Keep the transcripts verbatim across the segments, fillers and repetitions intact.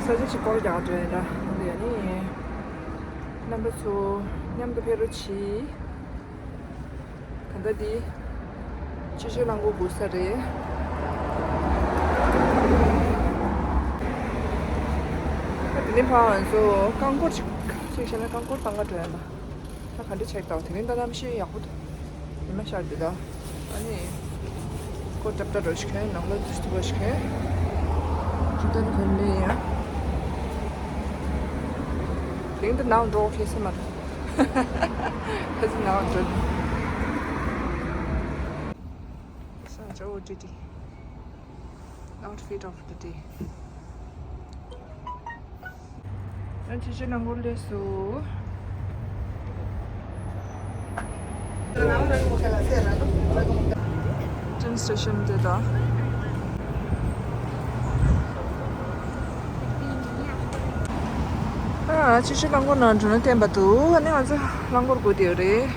ས་ཆ་ཞིག་སྐོར་རྒྱག་འགྲོ་ཡིན་ད། འདི་ཡ་ནི་རྣམ་པ་ཚོ་མཉམ་དུ་ཕེབས་རོགས་གྱིས། ད་ལྟ་འདི་ཆུ་ཤུར་རླངས་འཁོར་སྒུག་ས་རེད། ད་དེ་ནས་ཕར་ང་ཚོ་རྐང་འཁོར་ཅིག་ཅིག་བྱས་ན་རྐང་འཁོར་བཏང་ག་འགྲོ་ཡ་ན། ད་ག་འདྲ་ཆགས་འདུག་དེ་རིང་ད་གནམ་གཤིས་ཡག་པོ་འདུག་ཉི་མ་ཤར་འདུག་ད། ཨ་ནི་སྒོ་ཀྲབ་ཀྲབ་རོ་ཞིག་གྱོན། ནང་ལོགས་དུས་དུས་རོ་ཞིག་གྱོན། ཇུ་ཏན་གྱོན་ལེ་ཡ། དེ་རིང་ད་ནང་འགྲོ་ཁེ་སེ་མ་རེད། ཁ་སང་ནང་འགྲོ། ས་འཇོག་འོ་ཏི་ཏི། Outfit of the day. ཨ་ཅི་ཅི་ནང་སྒོ་ལས་སུ། Train station དེ་དང་། ཨ་ཅི་ཅི་རླངས་འཁོར་ནང་འགྲོ་ན་བསྟན་པ་འདུག་ཨ་ནི་ང་ཚོ་རླངས་འཁོར་སྒུག་བསྡད་ཡོད་རེད།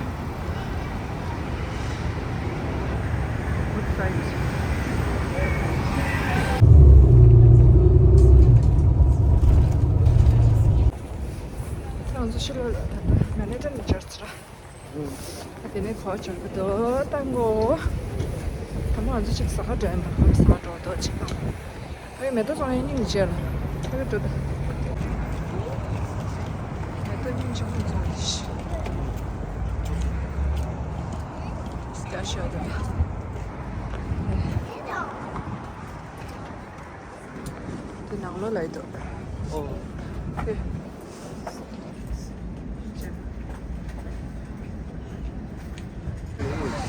ང་ཚོ་ཕྱི་ལོགས་ལ་ད་ལྟ་མེ་ནེ་ཊན་ནས་འབྱོར་ཚར། ཨ་དེ་ནས་གོ་འབྱོར་གི་འདུག་ད་མགོ། ད་མ་ང་ཚོ་ཅིག་ཟ་ཁ་འགྲོ་ཡིན་པ། ང་ཟ་ཁ་འགྲོ་འདུག་ཅིག་དང་། ཨ་ཡ་མེ་ཏོག་བཙོང་ཡ་སྙིང་རྗེ་ལ། ཨ་ཡ་འགྲོ་ད། མེ་ཏོག་སྙིང་རྗེ་མོ་བཙོང་གི་ཤི། སྐྱ་ཤོད་དེ། དེ་ནང་ལོགས་ལ་ཡོད་དོ། ཨོ། དེ།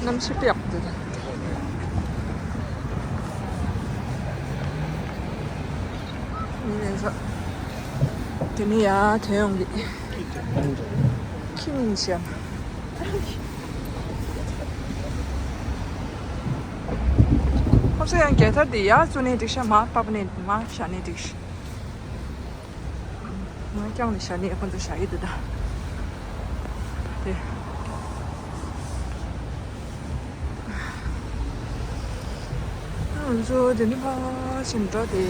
གནམ་གཤིས་དཔེ་ཡག་པོ་འདུག་མི་མེད་ས། དེ་ནས་ཡར་ཐོན་ཡོང་གི་ཁྱི་མིན་ཤམ། ཁོ་ཚོ་ཡང་རྒྱལ་དར་དེ་ཡར་བཙུགས་ནས་འགྲིག་ཤག་མར་པགས་པ་ནས་མར་བཞག་ནས་འགྲིག་ཤག་མར་རྐྱང་ནས་བཞག་ནས་ཁོ་ཚོ་བཞག་གི་འདུག་ད། དེ། ང་ཚོ་དེ་ནས་ཕར་ཕྱིན་འགྲོ་དེ་ཡ།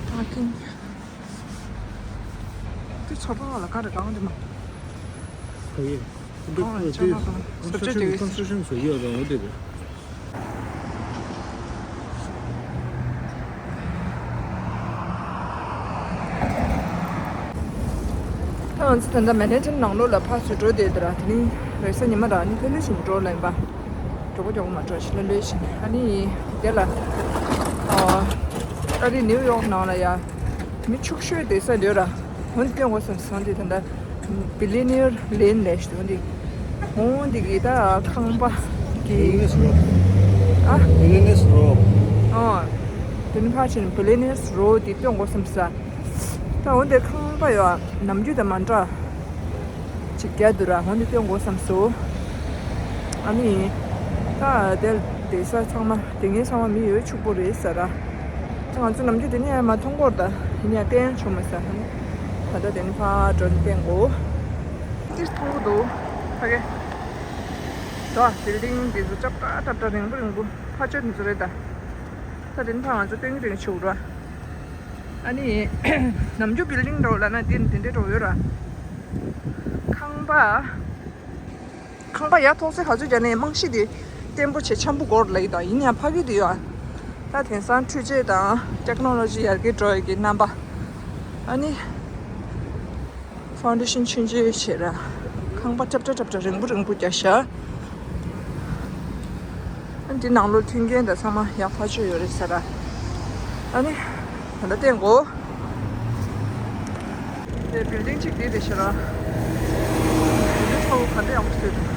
ཕར་ཕྱིན། དེ་ཚོ་པ་ལ་ག་རེ་གང་དེ་མ། ཨོ་ཡེ། ཨོ་ཅག་མ་གང་། construction construction བཟོ་ཡོད་རང་འོ་དེ་རེད། ད་ང་ཚོ་ད་ལྟ་མན་ཧེ་ཊན་ནང་ལོགས་ལ་ཕར་ཚུར་འགྲོ་བསྡད་དེ་ར། དེ་རིང་རེས་གཟའ་ཉི་མ་ར། ཨ་ནི་ལྷོད་ལྷོད་བྱས་ནས་འགྲོ་ལབ་ཡིན་པ། མགྱོགས་པོ་མགྱོགས་པོ་མ་འགྲོ་ཞིག་ལྷོད་ལྷོད་བྱས་ནས། ཨ་ནི་དེ་ལ་ཨ་ཨ་རི་ནིའུ་ཡོག་ནང་ལ་ཡ་མི་ཕྱུག་ཤོས་བསྡད་ས་འདི་ར། འོ་འདི་སྟོན་དགོས་བསམ་སོང་། འདི་ད་ལྟ་Billionaire Lane ལབ་ཞིག་འདུག་འདི། འོ་འདི་གི་ད་ཁང་པ་གི། Billionaires Row། ཨ། Billionaires Row། ཨོ། དེ་ནི་ཕར་ཕྱིན་Billionaires Row འདི་སྟོན་དགོས་བསམ་ས། ད་འོ་འདི་ཁང་པ་ཡོད། ནམ་རྒྱུན་དང་མ་འདྲ་ཅིག་རྒྱག་འདུག་ར། འོ་འདི་སྟོན་དགོས་བསམ་སོང་། ཨ་ནི་ད་དེ་བསྡད་ས་ཚང་མ། དེ་ངའི་ཚང་མ་མི་ཡོད་ཕྱུག་པོ་རེད་ཟེར་ར། ང་ཚོ་ནམ་རྒྱུན་དེ་ནས་ཡར་མར་མཐོང་གི་ཡོད་རེད་ད། ཡིན་ཡང་བསྟན་ཡ་བྱུང་མ་སོང་། ད་ལྟ་དེ་ནས་ཕར་འགྲོ་ནས་བསྟན་དགོས། ཏིས་མཐོང་གི་འདུག་ཕ་གི། ད་བིལ་ཌིང་དེ་ཚོ་ཀྲབ་ཀྲ་ཀྲབ་ཀྲ་རིང་པོ་རིང་པོ་ཕར་ཕྱོགས་དེ་ཚོ་རེད་ད། ད་དེ་ནས་ཕར་ང་ཚོ་སྟོན་གི་རེད་ཆུ་ར། ཨ་ནི་ནམ་རྒྱུན་བིལ་ཌིང་འདྲ་བོ་ལབ་ན་དེ་དེ་འདྲའི་འདྲ་བོ་ཡོད་ར། ཁང་པ། ཁང་པ་ཡར་ཐོག་སེ་ག་ཚོད་རྒྱག་ནས་རྨང་གཞི་དེ་བརྟན་པོ་བྱས་འཆམ་པོ་དགོས་ལབ་ཀྱི་འདུག་ཡིན་ཡང་ཕ་གི་དེ་ཡོད། ད་དེང་སང་འཕྲུལ་ཆས་དང་ཊེག་ནོ་ལོ་ཇི་ཡར་རྒྱས་འགྲོ་ཡི་གི་རྣམ་པ། ཨ་ནི་ཕའུན་ཌེ་ཤན་ཆུང་ཆུང་བྱས་ར། ཁང་པ་ཀྲབ་ཀྲ་ཀྲབ་ཀྲ་རིང་པོ་རིང་པོ་རྒྱག་ཤག་ཨ་ནི་དེ་ནང་ལོགས་མཐུན་རྐྱེན་དང་ཚང་མ་ཡག་ཐག་ཆོད་ཡོད་རེད་ཟེར་ར། ཨ་ནི་ད་ལྟ་བསྟན་དགོས། དེ་བིལ་ཌིང་གཅིག་དེ་དེ་ཤི་ར། བིལ་ཌིང་ཚ་བོ་ག་འདྲ་ཡག་པོ་བཟོས་འདུག་ད་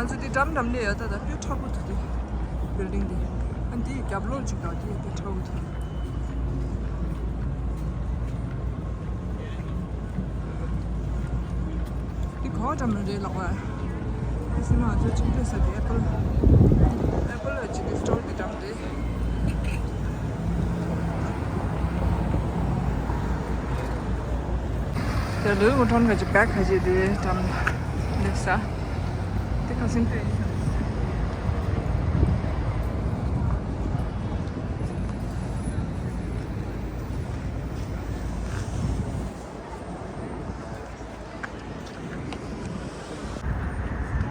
ང་ཚོ་དེ་འགྲམ་འགྲམ་ནས་ཡོད། ད་ད་ཕྱི་དྲག་པོ་འདུག་དེ་བིལ་ཌིང་དེ། ཨ་འདི་རྒྱབ་ལོགས་གཅིག་དང་དེ་དེ་དྲག་པོ་འདུག་འདི་ག་བ་འགྲམ་ལ་རེད་ལགས་པ། དེ་སེམས་ང་ཚོ་ཅིག་འདྲ་ས་དེ་ཨེ་པལ། ཨེ་པལ་ལ་ཅིག་གི་སི་ཊོར་གི་འགྲམ་རེད། ལུའི་ཝུ་ཊོན་ག་ཅི་བེག་ག་ཅི་དེ་འགྲམ་སླེབས་ས། དེ་ཁ་སང་ལྟོས་ཡིན་ས། ཚོགས་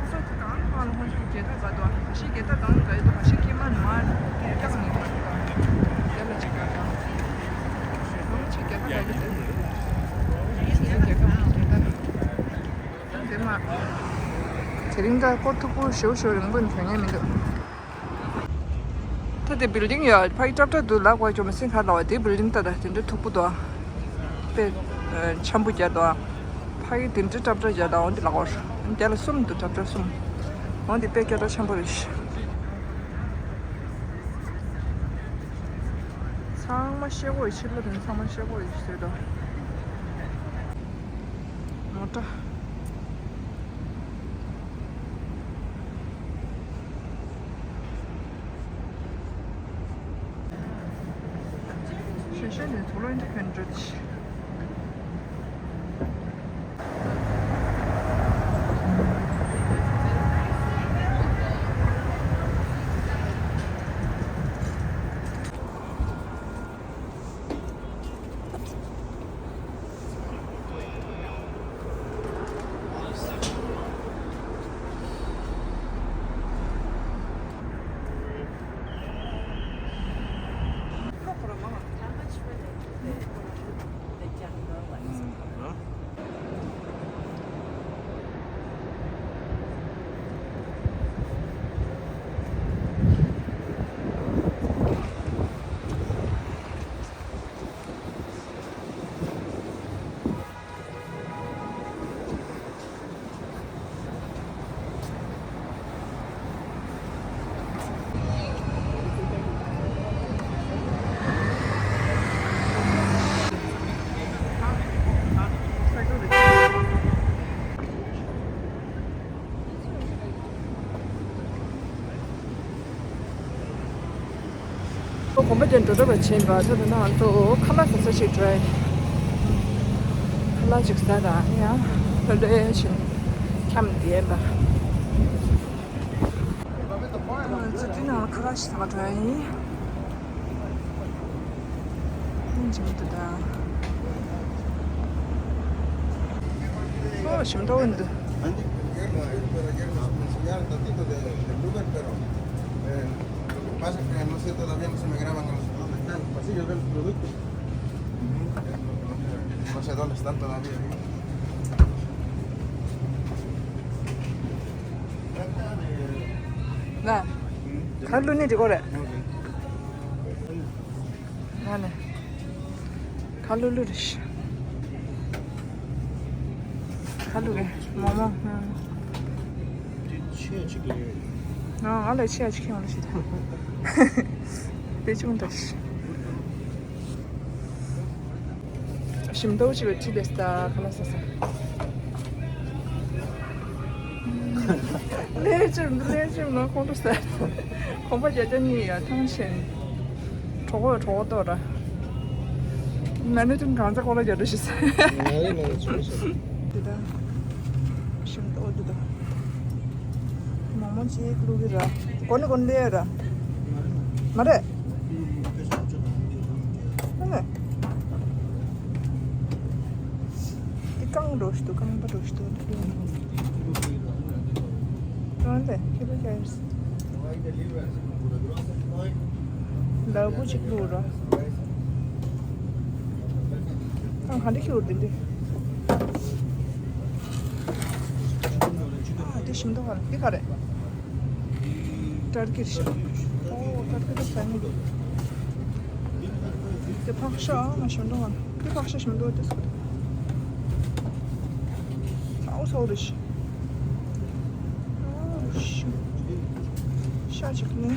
གཙོ་དེ་གང་ལ་ཁོང་ཚོ་རྒྱལ་དར་དགའ་འདུག་ཨ། ཕ་ཤི་རྒྱལ་དར་གང་ལ་དགའ་ཡོད་འདུག་ཨ། ཕ་ཤི་ཀྱི་མ་ནི་མ་རྒྱལ་དར་གང་ཡིན་མ་འདུག་ཨ། དེ་ལ་ཅིག་དགའ་འདུག་ཨ། ཁོང་ཚོ་རྒྱལ་དར་དགའ་གི་འདུག་རྒྱལ་ཁབ་ཀྱི་རྒྱལ་དར་དེ་མ། དེ་རིང་ད་སྐོར་མཐུག་པོ་ཞེ་པོ་ཞེ་པོ་རིང་པོ་ནི་གྱོན་མཁན་མི་འདུག་ད་དེ་བིལ་ཌིང་ཡོད། ཕ་གི་ཀྲབ་ཀྲབ་འདུག་ལབ་དགོས་ཀྱང་མི་སྲིད་ག་ལབ་པ། དེ་བིལ་ཌིང་ལྟ་ད་དེ་འདྲ་མཐུག་པོ་འདུག་དཔེ་འཆམ་པོ་རྒྱག་འདུག་ཕ་གི་དེ་འདྲ་ཀྲབ་ཀྲབ་རྒྱག་འདུག་འོན་ཏེ་ལབ་དགོས། དེ་ལ་གསུམ་འདུག་ཀྲབ་ཀྲབ་གསུམ། འོན་ཏེ་དཔེ་སྐད་གྲགས་ཆེན་པོ་རེད། ཚང་མ་ཤེལ་སྒོ་ཡི་ཕྱི་ལོགས་དེ་ཚང་མ་ཤེལ་སྒོ་ཡི་བཟོས་འདུག་མོ་ཊ། ཞེ་ཤེ་ནི་ཐུ་ལོ་ཨིན་ཏི་ཁན་ཏྲི། གོམ་པ་ཅན་འགྲོ་གྲབས་ལ་ཕྱིན་པ། ད་དུང་ང་ཚོ་ཁ་ལག་ཟ་ས་ཞིག་འགྲོ་ཡ། ཁ་ལག་ཅིག་ཟ་དང་ཡང་ལྷོད་ལྷོད་བྱས་འཁྱམས་བསྡད་པ། ང་ཚོ་འདི་ནང་ལ་ཁ་ལག་ཞིག་ཟ་ག་འགྲོ་ཡ་ཡིན། ཨོ་ཞིམ་ཏོག་འདུག Pasa que no sé todavía, no se me graban en los, dónde están los pasillos de los productos. No sé dónde están todavía. ན། ག་ལུ་ནི་འགྲིག་གོ་རེད། ན་ནི། ག་ལུ་ལུ་རེད། ག་ལུ་རེད། མོག་མོག་ཧུམ། དེ་ཆེ་ཅིག་རེད། ང་ང་ལ་ཆེ་ཅིག་ཡོང་ལ་ཞིག་ད། དེ་ཆུང་འདྲ་ཞིག་ཞིམ་ཏོག་ཅིག་ལ་ཁྲིད་དེ་ལྟ་ག་ལ་ས་ས། ལས་བྱེད་ལས་བྱེད་ནང་ཁོང་ཁྲོ་ཟ། གོམ་པ་བརྒྱ་ཆ་གཉིས་ཡ་ཐང་ཆེན། གྲོགས་པོ་གྲོགས་པོ་ཏོ་ར། ན་ནི་ཅུང་གང་ཚ་ཁོ་ལ་རྒྱ་འདྲ་ཞིག་ཟ། ང་ལ་ང་ལ་ཆུང་ཆུང་། དེ་ད། ཞིམ་ཏོག་འདི་དང་། མོག་མོག་ཅིག་བླུག་གི་ར། གོ་ནི་གོ་ནི་ལས་ར། མ་རེད། ཨ་ནི། འདི་རྐང་འགྲོ་ཞིག་འདུག་རྐང་པ་འགྲོ་ཞིག་འདུག་འདི་རྐང་ལས་ཁྱེད་པ་ཀྱ་ཡིན། ལ་བུ་ཅིག་བླུག་ར། ཨ་ག་འདྲ་ཁྱེར་འདི་འདི། ཨ་འདི་ཞིམ་འདུག་ག་འདི་ག་རེད། ཏར་ཀི་རེད་ཤག་ཨོ་ཏར་ཀི་འདི་ཟ་ནི་འདུག་འདི་ཕག་ཤ་ཨ་མ་ཞིམ་འདུག་ག་འདི་ཕག་ཤ་ཞིམ་འདུག་འདི་ཟ། ཨོ་སོ་རེད་ཤག་ཤ་ཅིག་ནི།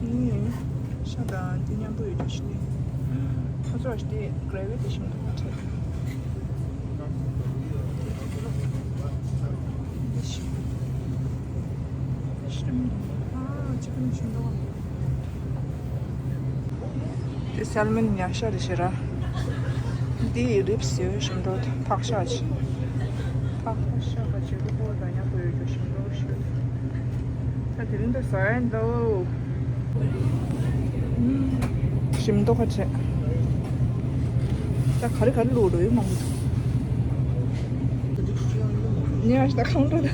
ནི། ཤ་དང་འདི་མཉམ་པོ་ཡོད་རྒྱུ་ཞིག་ནི། ཁོ་ཚོ་ཞིག་དེ་གྲེ་བི་དེ་ཞིམ་འདུག་ཁ་ཁྲེ། འདི་ཞིག་འདི་ཞིམ་འདུག་ཨ་ཅིག་ནི་ཞིམ་འདུག་དེ་སལ་མོན་ཉ་ཤ་རེད་ཤག་ར། འདི་ཡི་རིབས་ཡོད་ཞིམ་འགྲོ་ཕག་ཤ་ཆེ། ཕག་ཤ་བ་ཆེ་གི་པོ་ད་ཉག་པོ་ཡོད་རྒྱུ་ཞིམ་འགྲོ་ཞུ། ད་དེ་རིང་ད་ཟ་ཡ་འདུག་ཞིམ་མདོག་ཁ་ཆེ། ད་ག་རེ་ག་རེ་བླུགས་འགྲོ་ཡོད་མང་པོ་འདུག་ཉལ་ཞིག་ད་གང་འགྲོ་ད།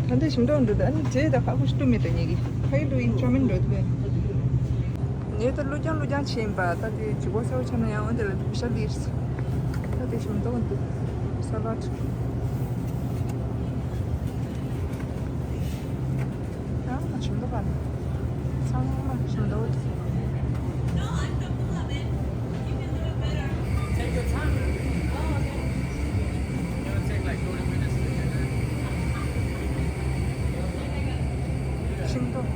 ད་འདི་ཞིམ་མདོག་འགྲོ་ད། ཨ་ནི་རྗེས་ད་ཁ་ཁུ་ཤི་ཏུ་མེད་ད་ཉལ་གི་ཁ་ཡི་ལུ་ཡིན་ཅོ་མིན་འགྲོ་ད། ངས་ད་ཀླུ་རྒྱང་ཀླུ་རྒྱང་ཕྱིན་པ་ད་དེ་ཇི་གོ་སེའུ་ཆ་ན་ཡང་འོན་ཏེ་ལ་དུ་ཤ་ལིར། ད་དེ་ཞིམ་མདོག་འདུག་ས་ལ་ཆུ། ཡང་ན་ཞིམ་མདོག་ག་ནི་ཚང་མ་ཞིམ་མདོག་འདུག་ཞིམ་མདོག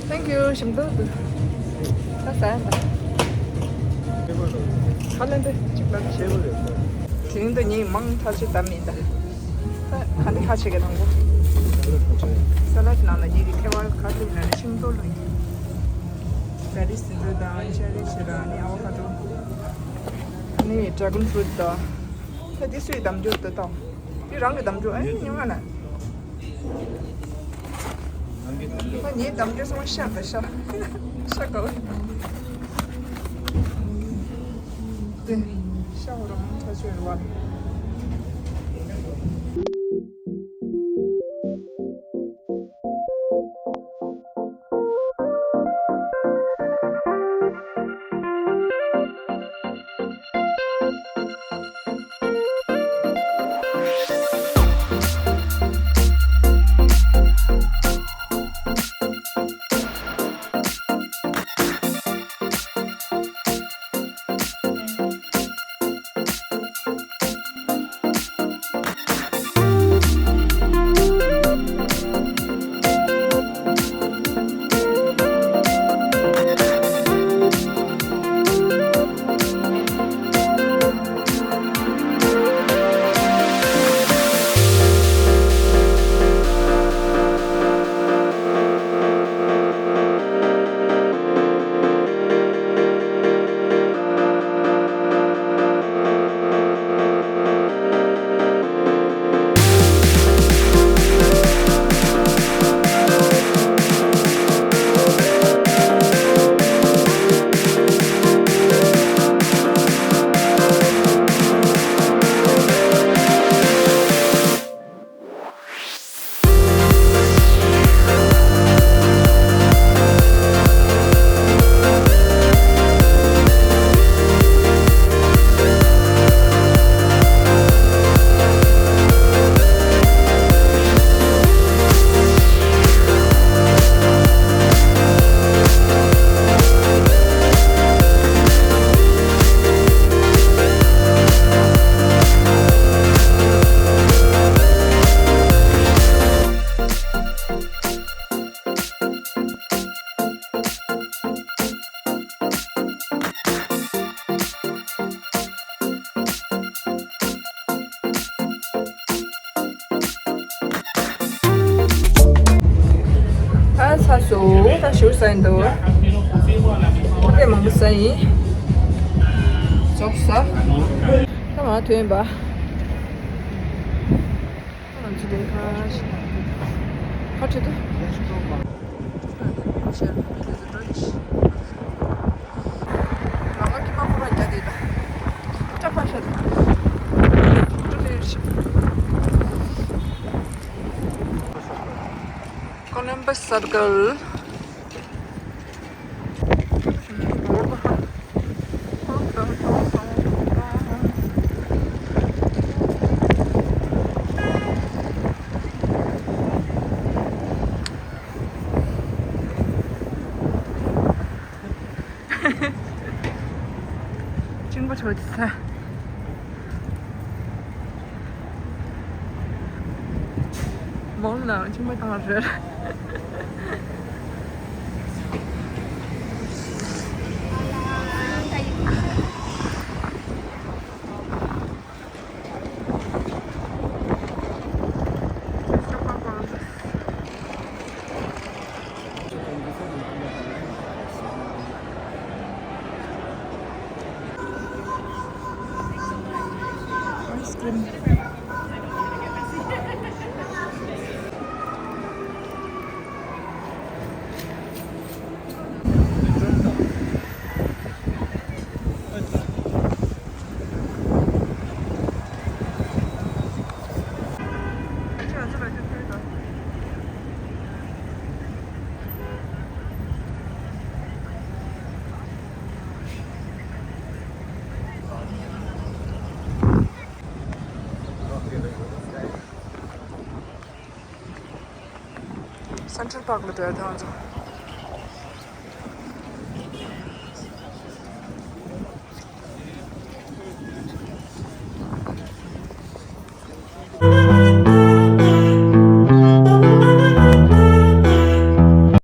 Thank you. ཞིམ་མདོག་འདུག་ད་ཟ་ཡ་ད། ཧ་ལན་ཏེ་གཅིག་ལ་ཤེས་པོ་རེད། དེ་རིང་དུ་ངས་མང་ཐག་ཆོད་བདམས་མིན་ད། ད་ག་འདི་ཁ་ཆེ་གི་དང་པོ། ས་ལད་ནང་ལ་ངས་ཀྱི་ཐེ་བ་ག་ལུག་ན་ནི་ཤིང་ཏོག་ལུག་ཡིན། ད་རི་སི་འཛུ་དང་ཅེ་རི་བྱེད་ར་ནི་ཨ་བོ་ཁ་ཏོ། ནི་ཌྲེ་གོན་ཕུ་རུ་ད། ད་འདི་སུའི་གདམ་རྒྱུ་ད་དང་། འདི་རང་གི་གདམ་རྒྱུ་ཨ་ནི་ཉི་མ་ན། ད་ངའི་གདམ་རྒྱུ་སོང་ཤ་ད་ཤ། ཤ་ག་བ། དེ་ཤ་བ་རང་ཐ་ཆོས་རུ་བ། ཨ་ཚ་སོ་ད་ཞུ་ས་ཡིན་འདུག་ཨ་ཕས་མང་པོ་ཟ་ཡིན། ཙོག་ས། ད་མ་ཐོན་པ། ང་ཚོ་དེ་ཁ་ཁ་ཁྲིད་དུ། Columbus Circle. གཅིན་པ་བྱོས་ཚ། མོང་ལ་གཅིན་པ་བཏང་བ་རེད། Central Park ལ་འགྲོ་ཡ་དང་།